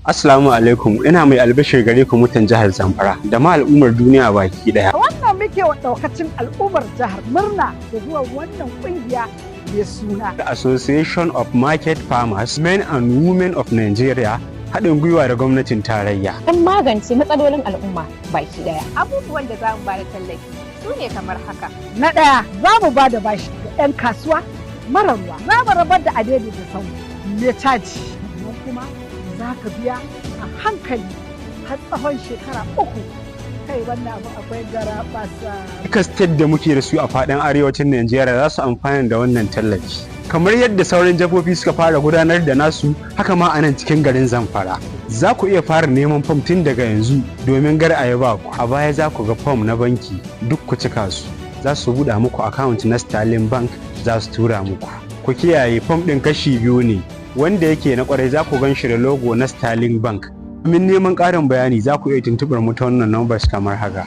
Assalamu alaikum, ina mai albishir gare ku mutan jihar Zamfara da ma al'ummar duniya baki daya. Wannan muke wa daukacin al'ummar jihar murna da zuwan wannan kungiya mai suna The Association of Market Farmers, Men and Women of Nigeria, haɗin gwiwa da gwamnatin tarayya. Don magance matsalolin al'umma baki daya. Abubuwan da za mu ba da tallafi su ne kamar haka. Na ɗaya, za mu ba da bashi ga 'yan kasuwa mara ruwa. Za mu rabar da adaidaita sahu mai caji. Sannan kuma za ka biya a hankali har tsawon shekara 3. Kai, wannan abu akwai garabasa. Duka state da muke da su a faɗin arewacin Najeriya za su amfana da wannan tallafi. Kamar yadda sauran jihohi suka fara gudanar da nasu, haka ma a nan cikin garin Zamfara. Za ku iya fara neman fam tun daga yanzu domin gar a ba ku. A baya za ku ga fam na banki, duk ku cika su. Za su buɗe muku account na Sterling Bank, za su tura muku. Ku kiyaye, fam ɗin kashi biyu ne. Wanda yake na kwarai za ku gan shi da logo na Sterling Bank. Domin neman ƙarin bayani, za ku iya tuntuɓar mu ta wannan numbers kamar haka.